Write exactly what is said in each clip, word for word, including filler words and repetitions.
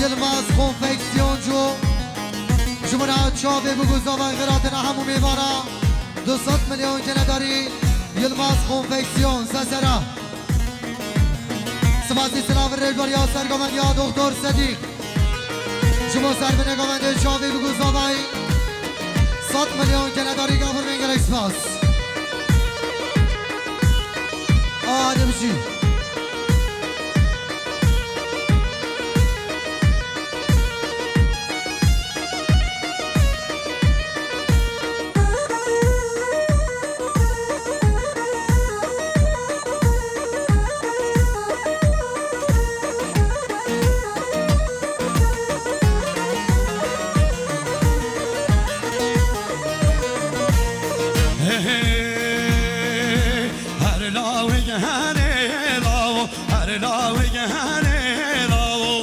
Yilmaz Konfeksiyoncu, ji bo çavê biguzava xêratina hemû mêvana, du sed milyon genedarî, Yilmaz Konfeksiyon, Sesera. Spasî silav û rêjberiya sergovendiya Doktor Sedîq. Ji bo servinê govendê çavê biguzavay, sed milyon genedarî gavurmên gelek spas. Hadi bijî. Hey, hey, hey. Her lawik herê lawo, her lawik herê lawo.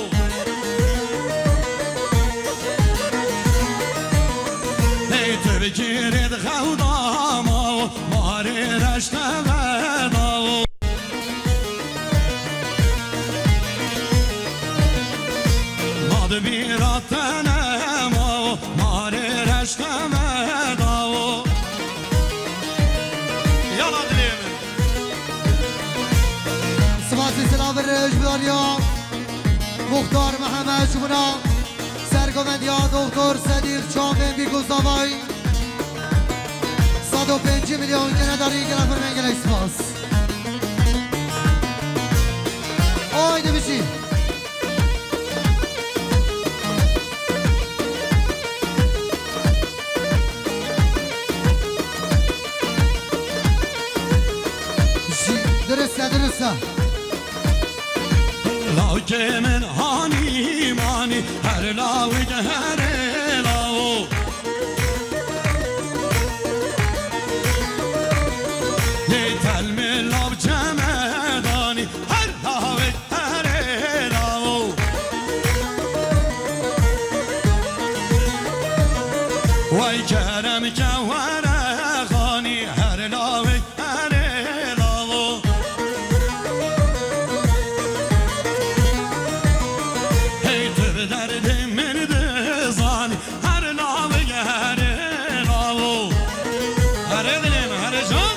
Hey, tu bi kîrê di xew da mawo, marê reşte ve dawo. Ma di bîra te ne mawo, marê reşte ve dawo. Yala dilê min. Spasî silav û rêjberiya Muxtar Mihemed ji bo sergovendiya Doktor Sedîq çavên bîguzavay. Sed û pêncî milyon genedarî gele firmên gelek spas. Haydi bijî. Jî dirist e, dirist e. Lawkê min hanî manî, her lawik herê lawo. Lê telmê law çemedanî, her lawik herê lawo. Wey kerem ke were xanî, her lawik herê lawo. Hey tu bi derdê min dizanî, her lawik herê lawo. Herê dilê min, herê can.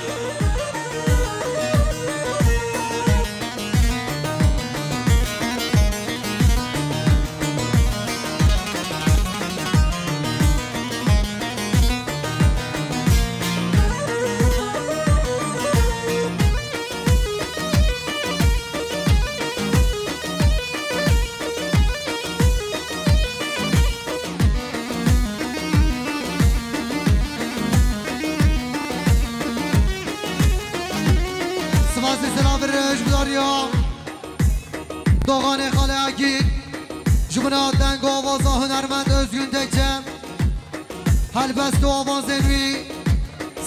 Spasî silav û rêjberiya Doxanê Xalê Egîd, ji bo deng û avaza hunermend Özgün Tekçe, helbest û avazên wî,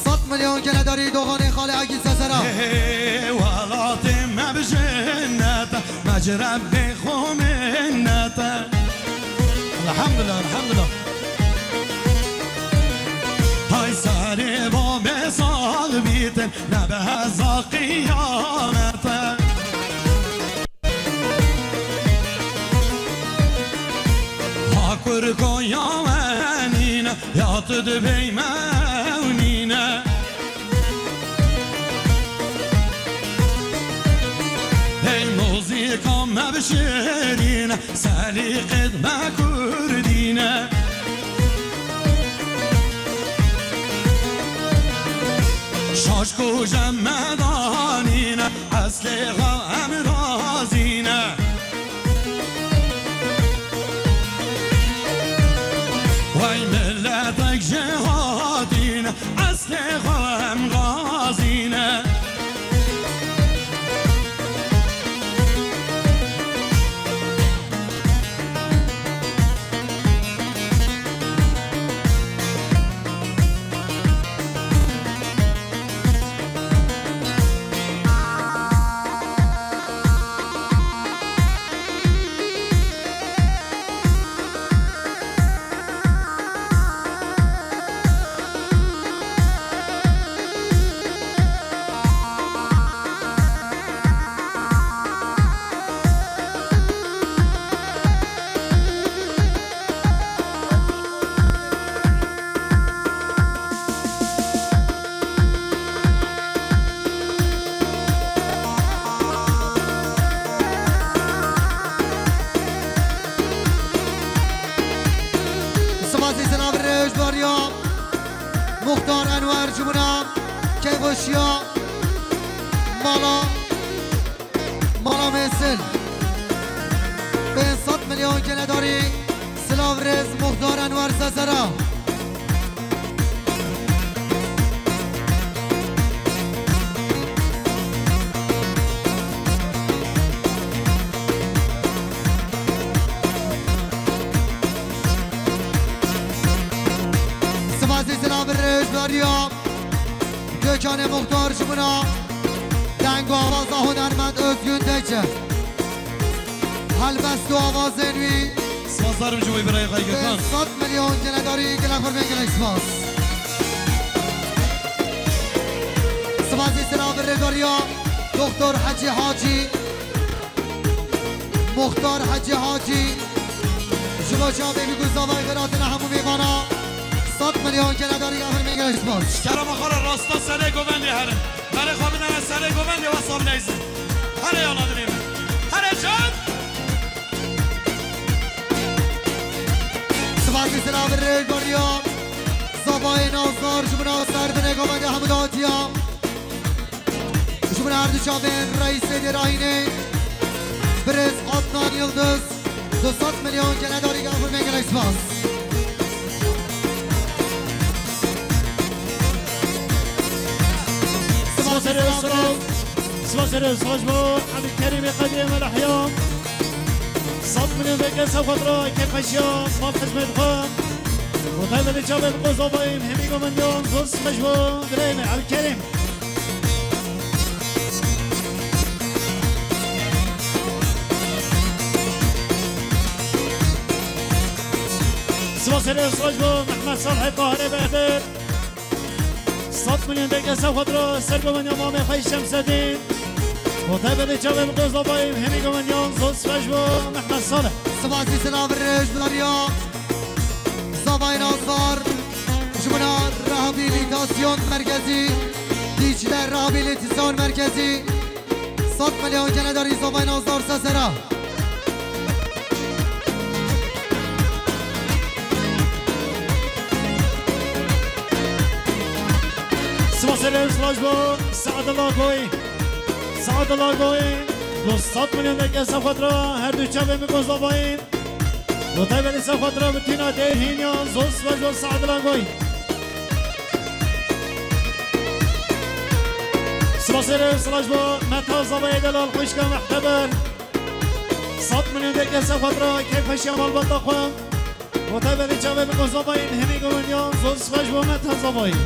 sed milyon genedarî Doxanê Xalê Egîd Sesera. Hê, welatê me bi jinnet e, me ji Rebbê xwe minnet e. Elhamdulillah, elhamdulillah. Hay serê babê sal bîtin, nebe heza qiyamete. Ha kurko ya wenîne, ya tu dibey mewnîne. Hey muzîka me bişirîne, selîqet me kurdîne. Şaş ku je me danîne, eslê xwe em razîne. Wey miletek jê hatîne, eslê xwe em razîne. Muxtar Enwer ji bona keyfweşiya mala, mala Mêsil. Pênc sed milyon genedarî, silav rêz Muxtar Enwer Sesera. Spasî silav rêz dariya Gökhanê Muxtar ji bona deng û awaza hunermend Özgün Teke. Helbest û awazên wî. Spasdarim ji bo birayê xwe Gökhan. Pênc sed milyon genedarî, gelek xurmê, gelek spas. Spasî silav rêvdariya Doktor Hecî Hacî. Muxtar Hecî Hacî, ji bo çavê wî ku zavayê xêr hatine hemû mêvana, sed milyon genedarî, aferin, gelek spas. Kerema xwe re rasta serê govendê herin. Berê xwe bidene serê govendê, wesa bileyzin. Here ya ladimê min. Here can! Spasî silav rêvdariya zavayê Nazar ji bona ser binê govendê hemû datiya. Ji bo her du çavên reîsê dêrahînê, birêz Adnan Yildiz, du sed milyon genedarî, aferin, gelek spas. Spas, spas, spas. Spas, spas, spas bo Ebdulkerîmê Qedrê Melihya. Sed milyon veke ser xwe re keyfxweşiya maf xizmet xwe. Û taybetî çavên xwe zavayên hemî gomendiyan zor spas bo birayê me Ebdulkerîm. Spas û rêz bo Mehmet Salih Tahirê Behdir. Sed milyon deke ser xwe re ser govendê mamê xwe Şemsedîn. Û taybetî çavên xwe zavayên hemî gomendiyan zor spas bo Mehmet Salih. Spasî silav rêz dariya zavayê Nazar. Ji bona rehabilitasyon merkezî, Dicle Rehabilitasyon Merkezi, sed milyon genedarî zavayê Nazar Sesera. Spas û rêz bo Saadullah Goy. Saadullah Goy, du sed milyon deke ser xwe re her du çavên min ku zavayên. Û taybetî ser xwe re bi tîna dêrhîniyan zor spas bo Saadullah Goy. Spas û rêz bo Meta zavayê delal xwişka mehteber. Sed milyon deke ser xwe re keyfxweşiya malbata xwe. Û taybetî çavên min ku zavayên hemî gomendiyan zor spas bo Meta zavayê.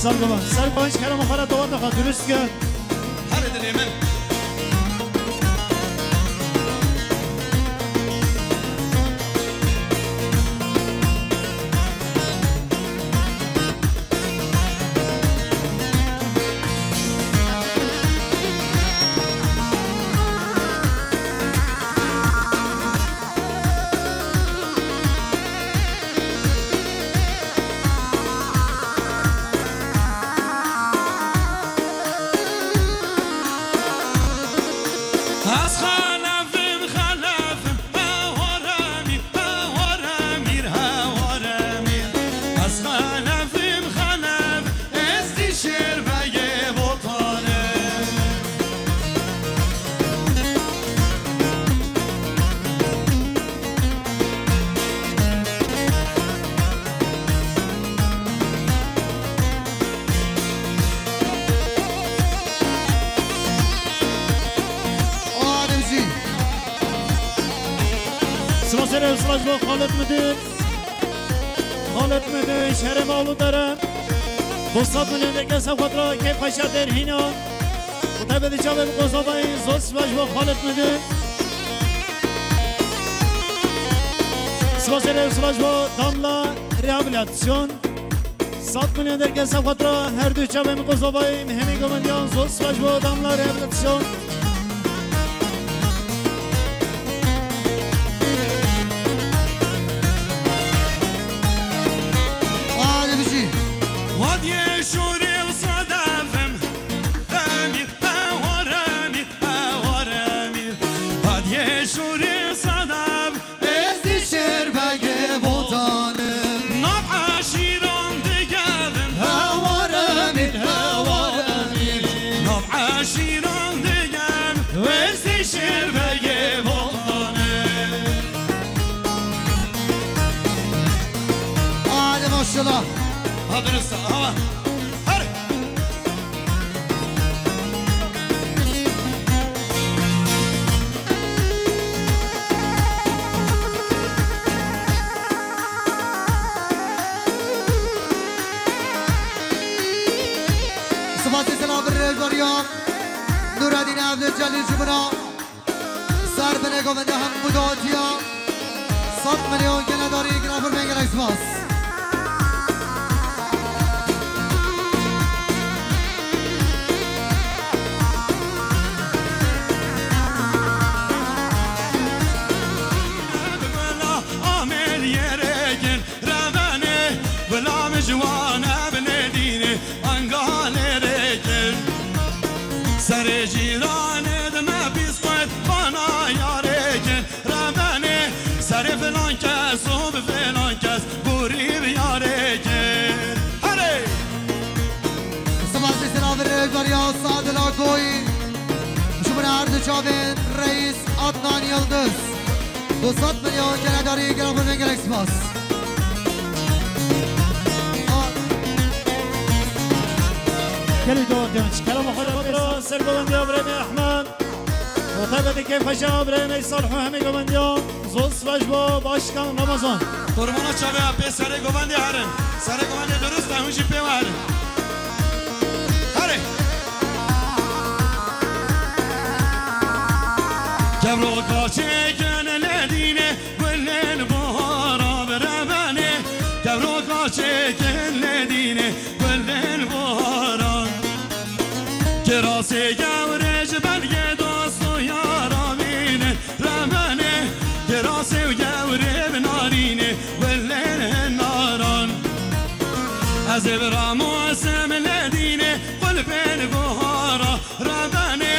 Ser baba, ser baş kerem xwe re daweta xwe durust kir. Herê dilê min. Adem jî. Rewsla ji bo Xalid Midir. Xalid Midir, şerê Mawlûdere. Du sed milyon derkeve ser xwe tira keyf xweşa derhîna. Û taybetî çavê bi Kozovayê zor spas ji bo Xalid Midir. Spasê rewsla ji bo Damla Rehabilitasyon. Sed milyon derkeve ser xwe tira her du çavên min Kozovayê, min hemî govendiyan zor spas ji bo Damla Rehabilitasyon. Hadi bijî. Wadiyê şûrê û sedefim, Emîr, hewar Emîr, hewar Emîr. Wadiyê şûrê û sedef, Ez di şêrbegê botanim. Nav eşîran digerin. Hewar Emîr, hewar Emîr. Nav eşîran digerin. Ez di şêrbegê botanim. Hadi maşallah. Hadi rıza, hava. Hadi. Spasî silav rêveberiya Nûredîn Evdil Celîl ji bina. Ser binê govende hemû datiya. Sed milyon genedarî, girafor bên gelek spas. Bila Amed yerê kin rebenê, bila min ji wan ebinê dînê. Angalê rêkin, serê cîranê dime pîs xwet bana yarê kin. Rebenê, serê filan kes û bi filan kes gorî bi yarê kin. Herê! Spasî silav rêveberiya Sadila Koyî. Ji min her du çavên reîs Adnan Yildiz. Du sed milyon genedarî, girafor bên gelek spas. Gelî do genç, kerema xwe de ser govendiya birêmê Ehmed. Û taybetî keyf xweşa birêmê Salih û hemî govendiya. Zor spas ji bo Başkan Ramazan. Qurbana çavê pê serê govendê herin. Serê govendê durust e, hûn jî pê ve herin. Herê. Kevroka çêkin lê dînê, gulên buhara bi rebenê. Kevroka çêkin lê dînê, gulên buhara. Kirasê gewrê ji belgê dost û yara bînin. Rebenê, kirasê û gewrê bi narînê, gulên naran. Ez ê bi ramosim lê dînê, qulbên guhara. Rebenê,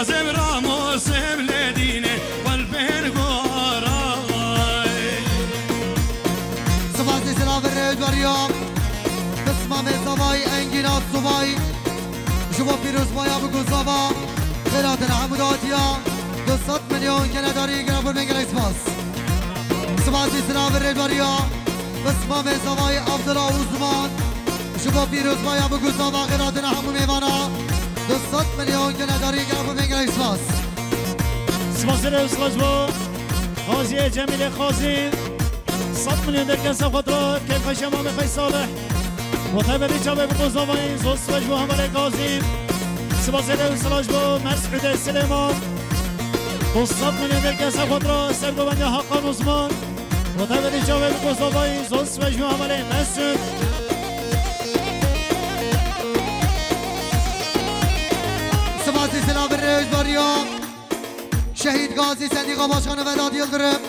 ez ê bi ramosim lê dînê, qulbên guhara. Spasî silav rêveberiya Pismamê Zavayî Engîna Subay. Ji bo pîrozbaya bi Gozava, xêratên hemû datiya, du sed milyon genedarî, girafor bên gelek spas. Spasî silav rêveberiya Pismamê Zavayî Abdullah Uzman. Ji bo pîrozbaya bi Gozava, xêratên hemû mêvana, du sed milyon genedarî, girafor bên gelek spas. Spasê rêveberiya ji bo Qaziyê Cemîlê Qazî. Sed milyon derkeve ser xwe tira keyf xweşa mamê xwe Salih. Û taybetî çavê bi Kozovayê, zor spas ji bo hevalê Qazî. Spasê rêveberiya ji bo Mesûdê Silêman. Du sed milyon derkeve ser xwe tira ser govendiya Hakan Osman. Û taybetî çavê bi Kozovayê, zor spas ji bo hevalê Mesûd. Spasî silav rêveberiya Şehîd Gazî Sendîqa Başkanı Vedat Yıldırım.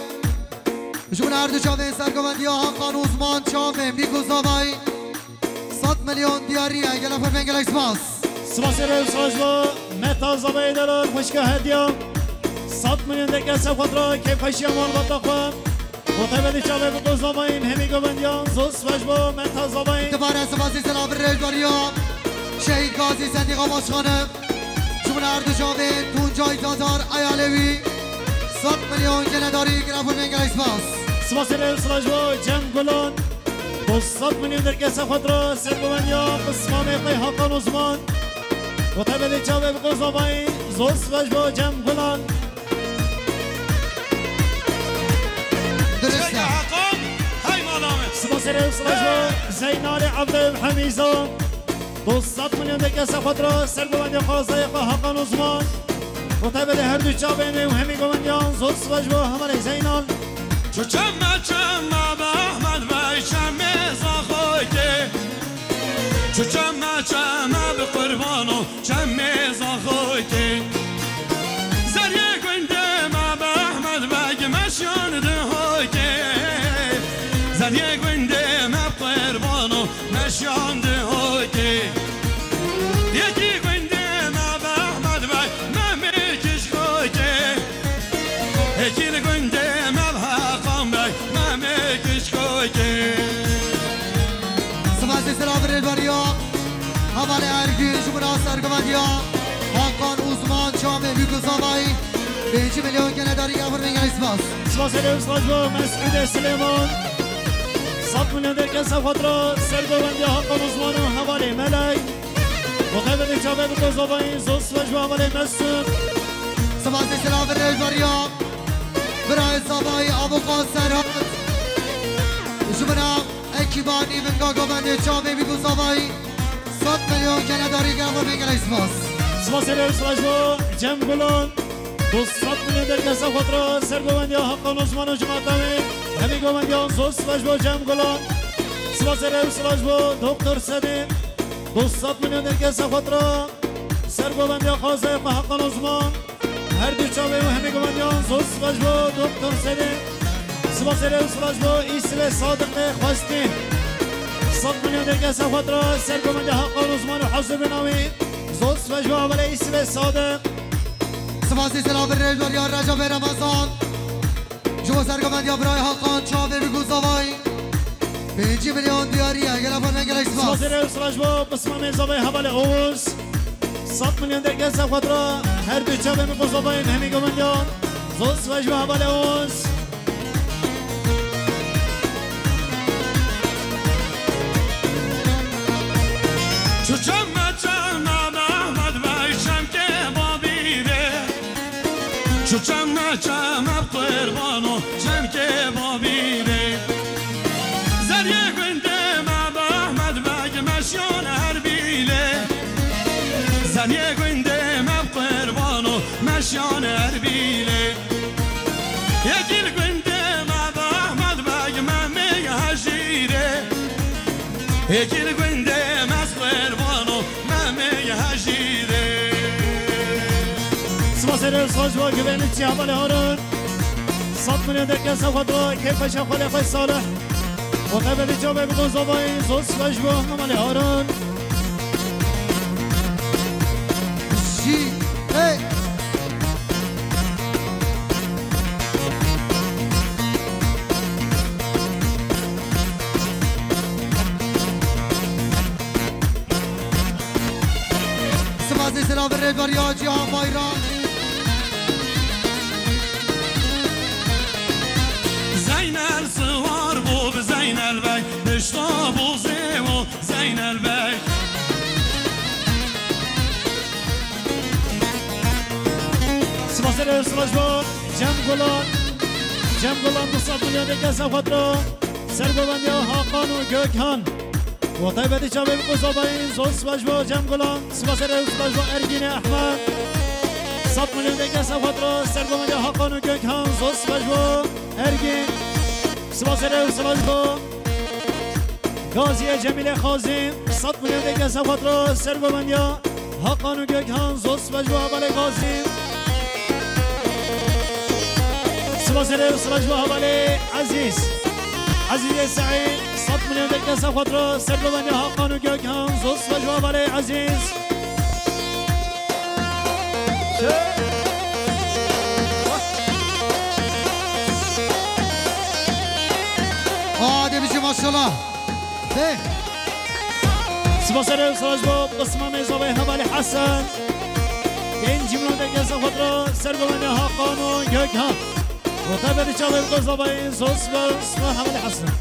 Ji min her du çavên sergovendiya Hakan Osman çavên Bîk û Zavayî. Sed milyon diyarî ye. Gelek xweş bên, gelek spas. Spasê rêveberiya ji bo Meta Zavayê Delal, xwişka hediya. Sed milyon derkeve ser xwe tira keyfxweşiya malbata xwe. Û taybetî çavê bi Kozovayê, hemî govendiyan, zor spas ji bo Meta Zavayê. Dubare spasî silav rêveberiya Şehîd Gazî Sendîqa Başkanı. Ji min her du çavên Tuncay Tatar, eyalê wî, sed milyon genedarî, gelek xweş bên, gelek spas. Spasê rêveberiya ji bo Cem Gulan. Du sed milyon derkeve ser xwe tira sergovendiya pismamê xwe Hakan Osman. Û taybetî çavê bi Kozovayê, zor spas ji bo Cem Gulan. Serê Siraj bo Zeynalê Evdê Hemîza. Du sed milyon derkeze xwe tra ser govendê xwezayê xwe Hakan Osman. Û taybetê her du çavên wê û hemî govendiyan zor siraj bo hevalê Zeynal. Çu çeme çeme bi Ehmed Bey çemê Zaxoyê. Çu çeme çeme bi Qurbano çemê Zaxoyê. Zeriyê gundê me bi Ehmed Beg meşyan di hoyê. Zeriyê gundê me bi Qurbano meşyan di hoyê. Yekî gundê me bi Ehmed Beg me mêkiş hoyê. Hêkî li gundê me bi Heqan Beg me mêkiş hoyê. Sibasê silav rêberiya hevalê Ergîn ji bo sergovendiya Hakan Osman çavê Bîk û Zavayî pêncî milyon kene darî ya firmê gelî spas. Sibasê rêwis xweş bo Mesûdê Silêman. Sed milyon derkeze xwe tra sergovendiya Hakan Osman û hevalê Melek. Muqeybetê çavê Bîk û Zavayî zor sibas bo hevalê Mesûd. Sibasê silav rêberiya birayê Zavayî Abuqa Serhat. Ji bo Ekîba nîvinga govendê çavê Bîk û Zavayî sed milyon kene darî gel xwe pê gelek spas. Sibasê rêwis xweş bo Cem Gulan. Du sed milyon derkeze xwe tra sergovendiya Hakan Osman û cimata wê. Hemî govendiyan zor sibas bo Cem Gulan. Sibasê rêwis xweş bo Doktor Sedî. Du sed milyon derkeze xwe tra sergovendiya xwezayê xwe Hakan Osman. Her du çavê û hemî govendiyan zor sibas bo Doktor Sedê. Sibasê rêwis xweş bo Îsivê Sadiqê Xwestî. Sed milyon derkeze xwe tra sergovendiya Hakan Osman û hezûbîna wî. Zor sibas bo hevalê Îsivê Sadiq. Sibasê silav rêberiya Recebê Remezan. Ji bo sergovendiya birayê Hakan çavê Bîk û Zavayî pêncî milyon diyarî ye. Gelek xwe gelek spas. Sibasê rêwis xweş bo pismamê zavayê hevalê Oğuz. Sed milyon derkeze xwe tra her du çavê Bîk û Zavayî hemî govendiyan zor sibas bo hevalê Oğuz. Çu çeme çeme bi Ehmed Bey çemkê babî de. Çu çeme çeme bi Qurbano çemkê babî de. Zeriyê gundê me bi Ehmed Beg meşyan Erbîlê. Zeriyê gundê me bi Qurbano meşyan Erbîlê. Yekî li gundê me bi Ehmed Beg Memê Hejîrê. Yekî li gundê me bi Qurbano Memê Hejîrê. Sibasê rêwis xweş bo givê min çi hevalê Harun. Sed milyon derkeze xwe da kêfa şexwelê xwe Salih. Û qebedî çavê Bîk û Zavayî zor sibas bo hevalê Harun. Jî, hey! Sibasê silav rêberiya Cîhan Bayram. Zeynel siwar bû bi Zeynel Bey, pişta bûzê û Zeynel Bey. Sibasê rêwis xweş bo Cem Gulan. Cem Gulan du sed milyon derkeze xwe da sergovendiya Hakan û Gökhan. Û taybetî çavê Bîk û Zavayî zor sibas bo Cem Gulan. Sibasê rêwis xweş bo Ergînê Ehmed. Sed milyon derkeze xwe da sergovendiya Hakan û Gökhan zor sibas bo Ergîn. Sibasê rêwis xweş bo Gaziyê Cemîlê Xazî, sed milyon derkeze xwe da sergovendiya Hakan û Gökhan zor sibas bo hevalê Gazî. Sibasê rêwis xweş bo hevalê Ezîz. Ezîzê Seîd, sed milyon derkeze xwe da sergovendiya Hakan û Gökhan zor sibas bo hevalê Ezîz. Hadi biçim maşallah. Hey. Sibasê rêwis xweş bo qisma mêzavê hevalê Hesen. Pêncî milyon derkeze xwe da sergovendiya Hakan û Gökhan. Û taybetî çavê Bîk û Zavayî zor sibas bo hevalê Hesen.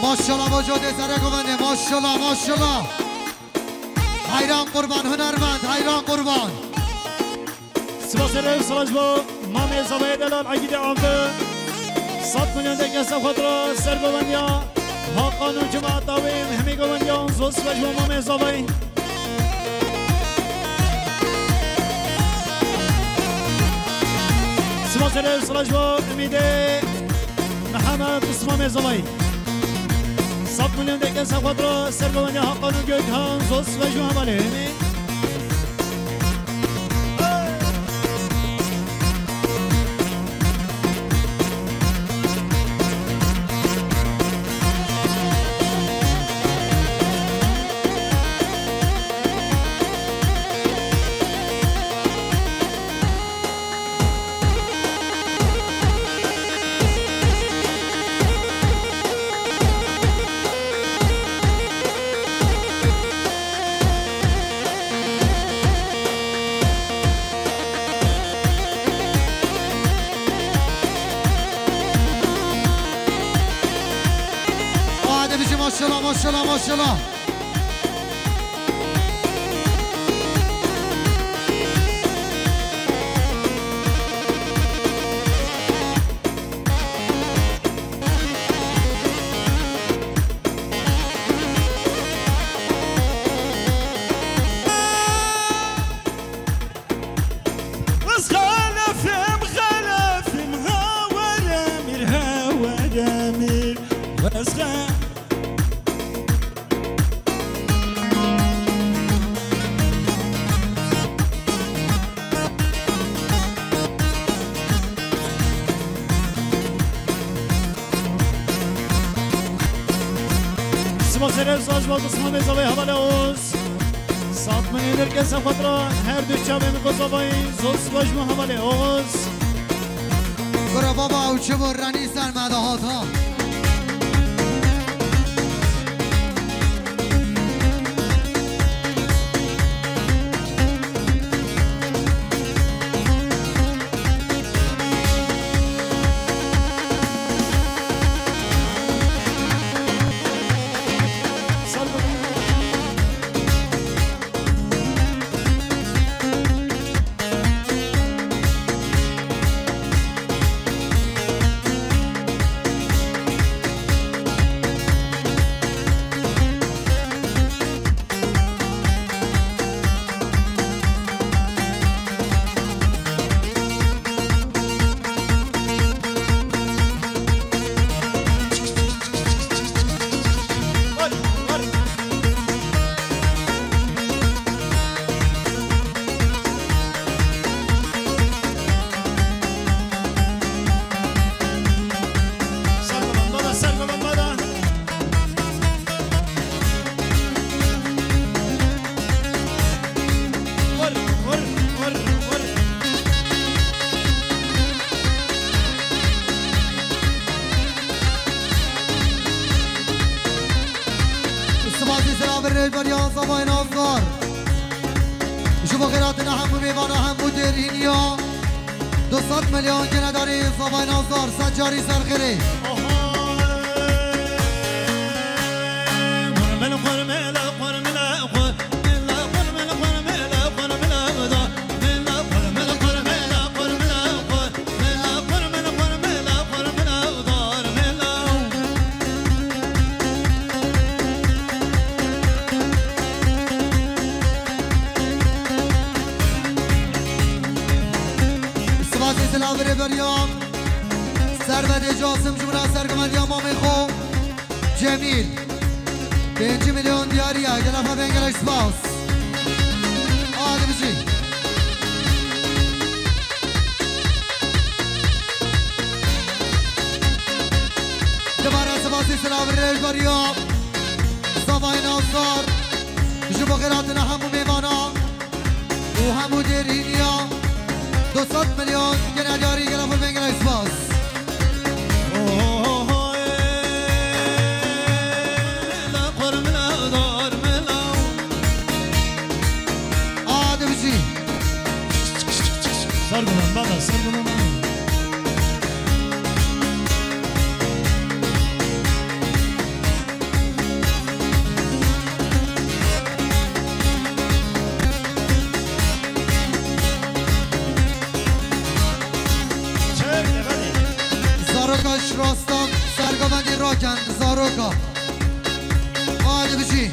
Maşallah bo cadê serê govendê, maşallah, maşallah. Heyran qurban, hunermend, heyran qurban. Sibasê rêwis xweş bo mamê zavayê delal Egîdê Avdi. Sed milyon deke ser xwe dira ser govendiya Hakan û cemaeta wê, em hemî govendiyan zor sibeh ji bo Mamê Zavayî. Sibasê re sala ji bo Emîdê Mihemed û Mamê Zavayî. Sed milyon deke ser xwe dira ser govendiya Hakan û Gökhan, zor sibeh ji bo hevalê hemî. Hadi biçim, maşallah, maşallah, maşallah. Wes xelefim, xelefim, ha were mir, ha were mir. Wes xe- Sima serê zaj wa dusmanê zavê hevalê Oğuz. Sat min êdir kese xwe dira her du çavên ku zavayî zor sibah ji min hevalê Oğuz. Kura baba ew çi bû renî ser me de hat ha. Sibasî sera vir rêveriya zavayê Nazar. Ji bo xêratina hemû mêvana, hemû dêrîniya. Du sed milyon gine darî zavayê Nazar, sed carî ser xêrê. Sibasê silav rêberiya Servedê Casim ji mina sergivendiya mamê xwe Cemîl. Pêncî milyon diyariye, gelek xwe bên gelek spas. Hadi bijî. Dibare sibasî silav rêveriya zavayê Nazar. Ji bo xêratina hemû mêvana û hemû dêrîniya du sed milyon gene diyarî, gelek xwe bên gelek spas. Hadi bijî. Ser binan baba, ser binan. Zaroka ji Rasta sergovendî raken zaroka. Hadi bijî.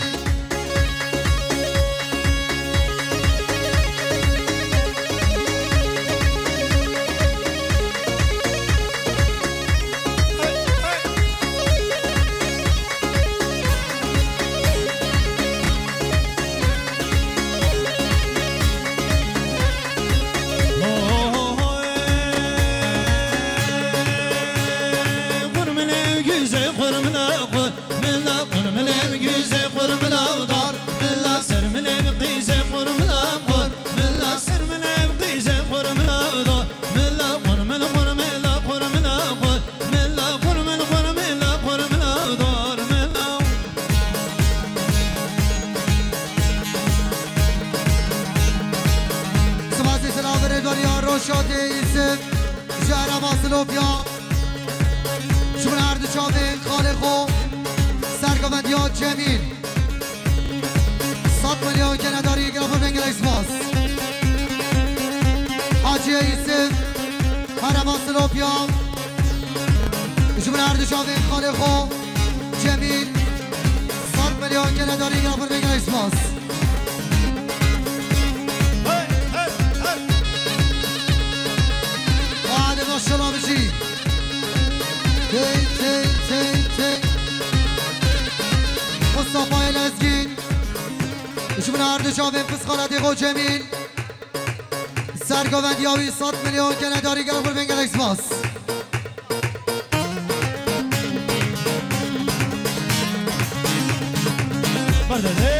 Sivasê silav rêdariya Roşadê Îsif, ji Ereba Silopya, ji min her du çavên xalê xwe, sergovendiya Cemîl. Sed milyon kenedarî, gelek xwe bên gelek spas. Hacî Îsif, Herema Silopya, ji min her du çavên xalê xwe, Cemîl, sed milyon kenedarî, gelek xwe bên gelek spas. Hadi maşallah bijî. Tey, tey, tey, tey. Mustafa Elezgin. Ji min her du çavên pisxalatê xwe Cemîl. Sergovendiya wî sed milyon kenedarî, gelek xwe bên gelek spas. Berdede.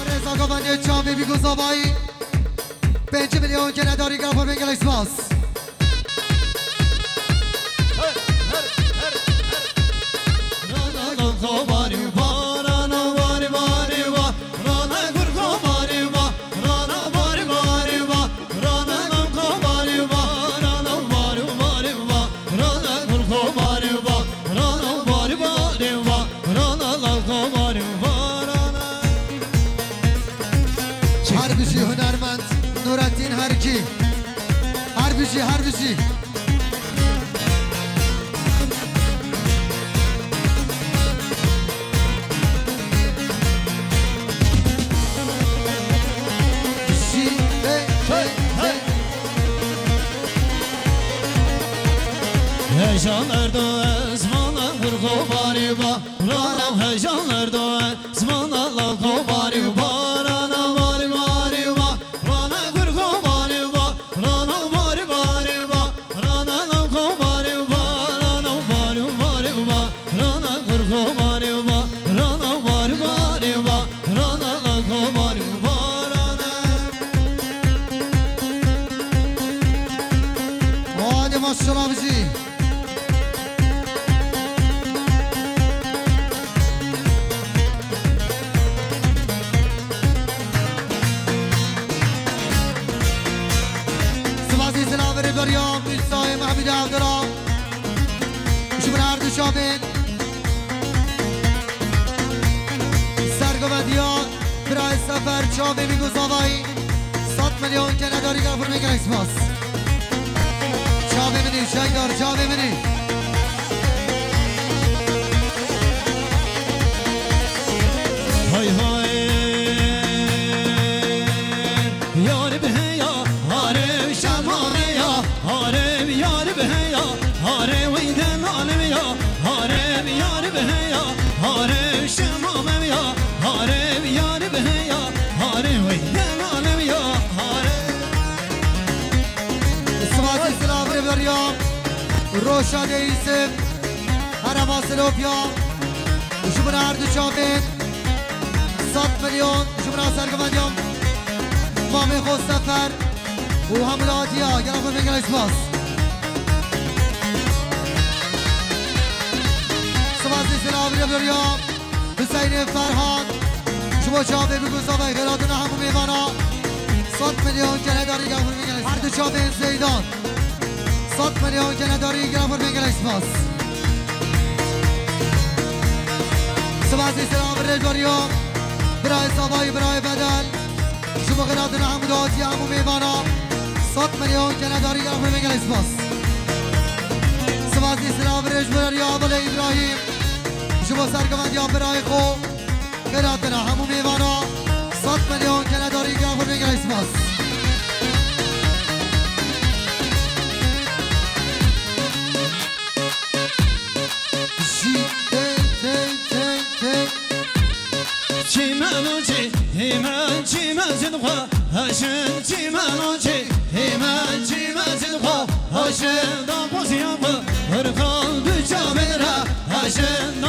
Rêza govendê çavê Bîgozavayî. Pênc milyon kenedarî, gelek xwe bên gelek spas. Her bijî hunermend Nurettin Herkî. Her bijî, her bijî. Jî, hey, hey, hey. Hejan erdo ez mana gurgo bariba. Rana hejan erdo ez mana lalko bariba. Rana bari bariba. Rana gurgo bariba. Rana bari bariba. Rana lalko bariba. Rana bari bariba. Rana gurgo bariba. Rana bari bariba. Rana lalko bariba. Rana. Hadi maşallah bijî. Sivasê silavê rêberiya Mîrsayê Mehmûdê Evdira. Ji min her du çavên sergovendiya Birayê Sefer, çavê Bîgozavayî, sed milyon kenedarî, gelek xwe bên gelek spas. Çavê min î, Şeydar, çavê min î. Hay hay. Yar bi heya, hare şemame ya, hare yar bi heya, hare wey delalem ya, hare yar bi heya, hare şemame ya, hare yar bi heya, hare wey delalem ya, hare. Sivasê silavê rêberiya Roşadê Îsif, Herema Silopya, ji min her du çavên sed milyon, ji min sergovendiya mamê xwe Sefer û hemû datiya, gelek xwe bên gelek spas. Sivasê silavê rêberiya Hüseynê Ferhan, ji bo çavê Bîgozavayî, xêlatina hemû mêvana, sed milyon kenedarî, gelek xwe bên gelek spas. Her du çavên Zeydan. Sed milyon kenedarî, gelek xwe bên gelek spas. Sivasê silavê rêberiya Birayê Zavayî, Birayê Bedel. Ji bo xêratina hemû dawetiya hemû mêvana sed milyon kenedarî gera xwe, gelek spas. Spasî silav rêj bo Riya Abelê Îbrahîm. Ji bo serkevendiya birayê xwe, xêratina hemû mêvana sed milyon kenedarî gera xwe, gelek spas. Jî tê tê tê tê. Çîmeno çî, hîmen çîmezin xwe, heşin çîmeno çî, hîmen çîmezin xwe, heşin dan poziyan xwe, hırkan du çavera, heşin